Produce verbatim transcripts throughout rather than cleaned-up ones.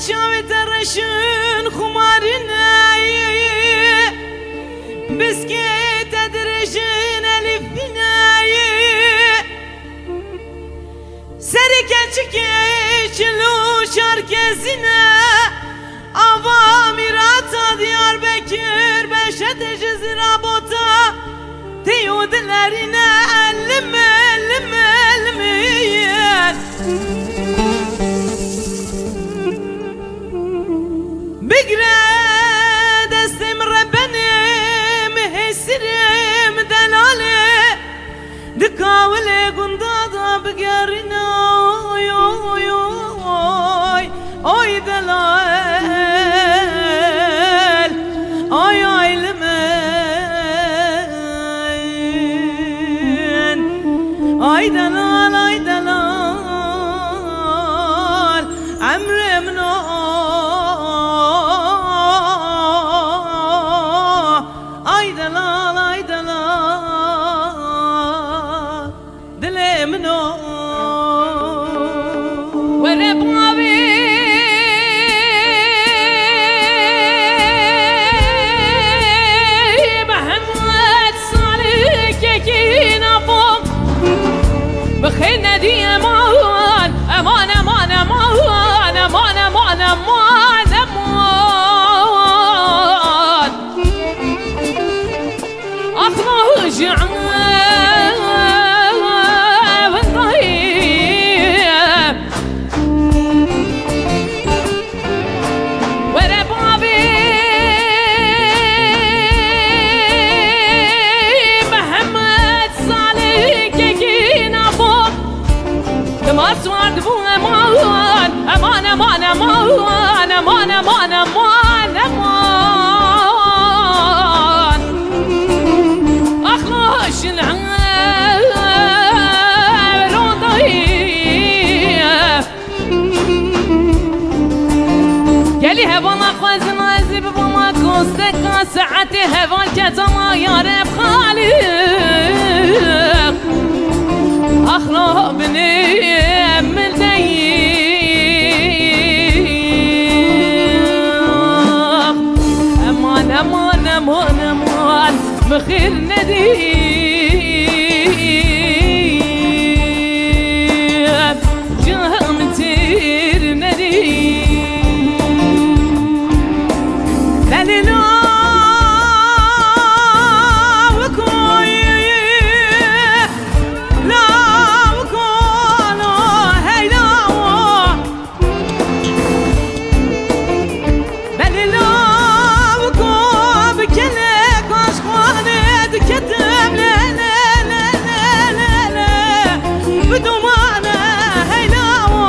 Çavê te reşin xumarîne ye, biskê te dirêjin elîfîne ye. Serê keçikê çil û çarkezîne, ava mîrata Diyarbekir, beşete ji zirabota tê û dilerîne limê, limê, limê. Bigre destê min rebenê, min hêsirê, min delalê, di kawilê gunda da bigerîne. Oy, oy, oy, oy, oy delal, oy, oy limên, oy delal, oy delal, emrê min o. Ay delal, ay delal, dilê min o. Were bavê Mehemmed Salih kekî nafo. Bi xêr nedî eman, eman, eman, eman, eman, eman, eman, eman. Ax, ma ji evindayê. Were bavê Mehemmed Salih kekî nafo. Dema swar dibû eman, eman, eman, eman. Ax, xweşin rondayê. Gelî hevala xwezin ez ê bibama kosteka saetê heval ketama yare xaliq. Axla binê min deyî. Eman, eman, eman, eman, min xêr nedî. Cihê min têr nedî. Belê lawiko ye, lawiko, la, hey lawo. Belê lawiko bi kelek aşqanê diketim lê, lê, lê, bi domane hey lawo.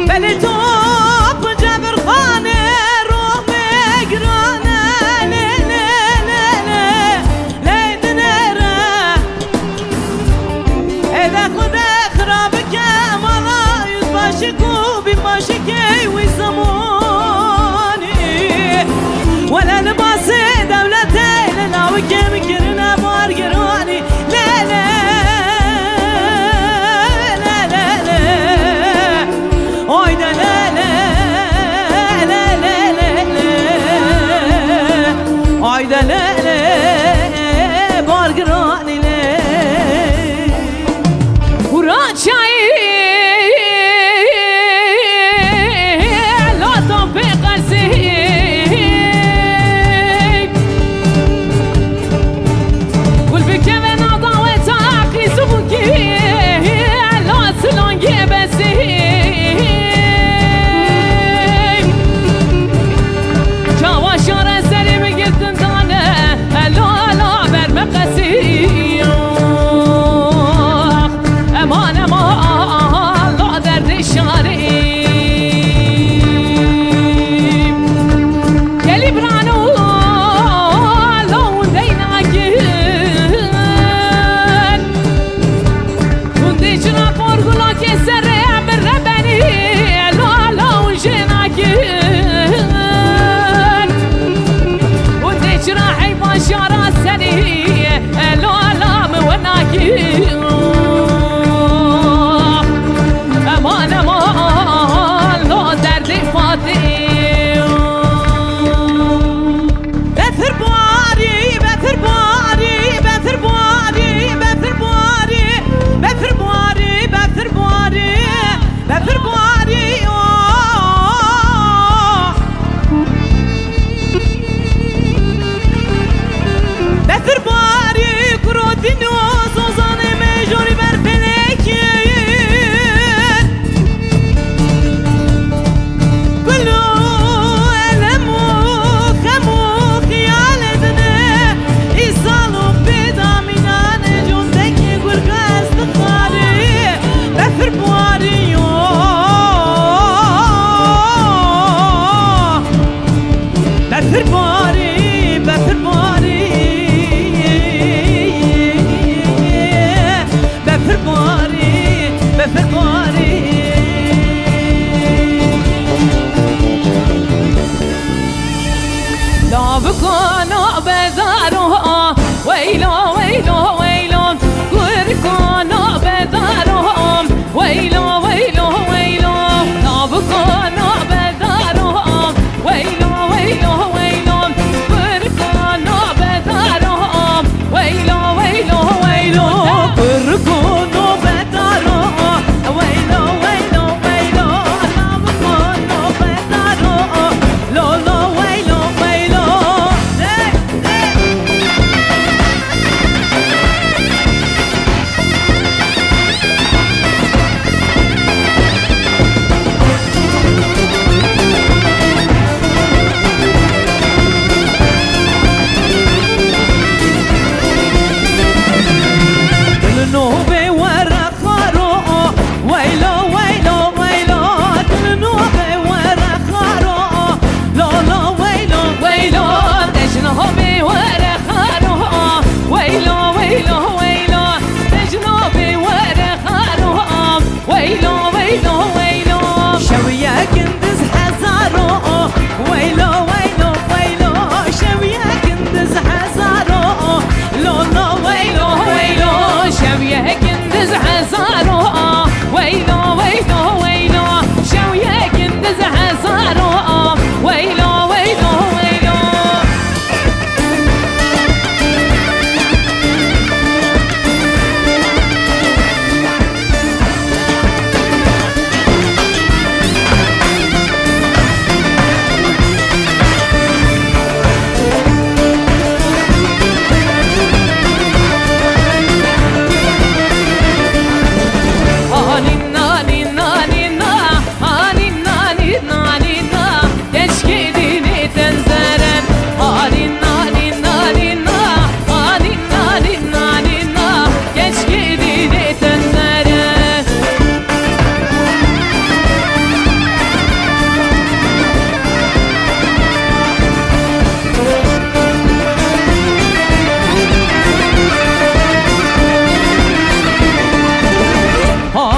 Belê top cebirxanê romê girane lê, lê, lê, lê, lê dinêre. Êde Xude xira bike mala yüzbaşik û binbaşikê wî zemanî. Wele libasê dewletê li lawikê min kirine bargiranî. Lê, lê, lê, lê, lê. Oy de lê, lê, lê, lê, lê, lê. Oy de lê, lê, bargiranî lê. Hura çayê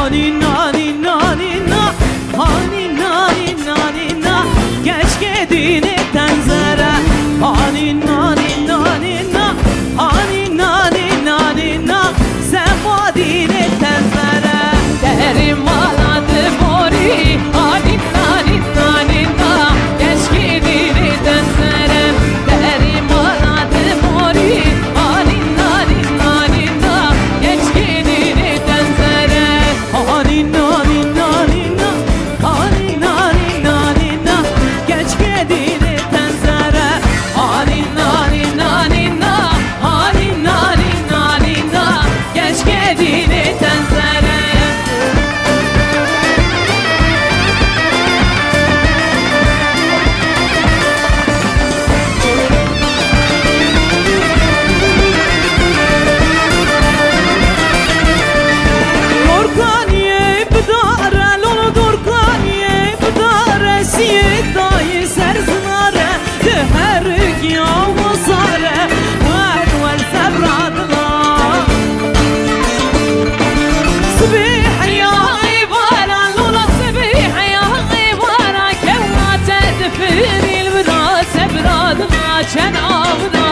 Hanî nanî nanî na, hanî nanî nanî na, keçkê dînê tenzere. Hanî nanî nanî na, hanî nanî nanî na, sema dînê tenzere. Derê mala di morî, hanî nanî nanî na, keçkê dînê tenzere. Derê mala di morî, hanî nanî nanî na, keçkê dînê tenzere. Hanî nanî nanî na, hanî nanî nanî na, keçkê dînê tenzere. Hanî nanî nanî na, hanî nanî nanî na, keçkê dînê tenzere. Lorkaniyê bidare, lolo dorkaniyê bidare, siyê dayê ser zinare, di her giya wazare, wer wer sebra dila. Sibê heya êvara, lola sibê heya êvara, kewna te difirî li vira sebra dila, çend avra.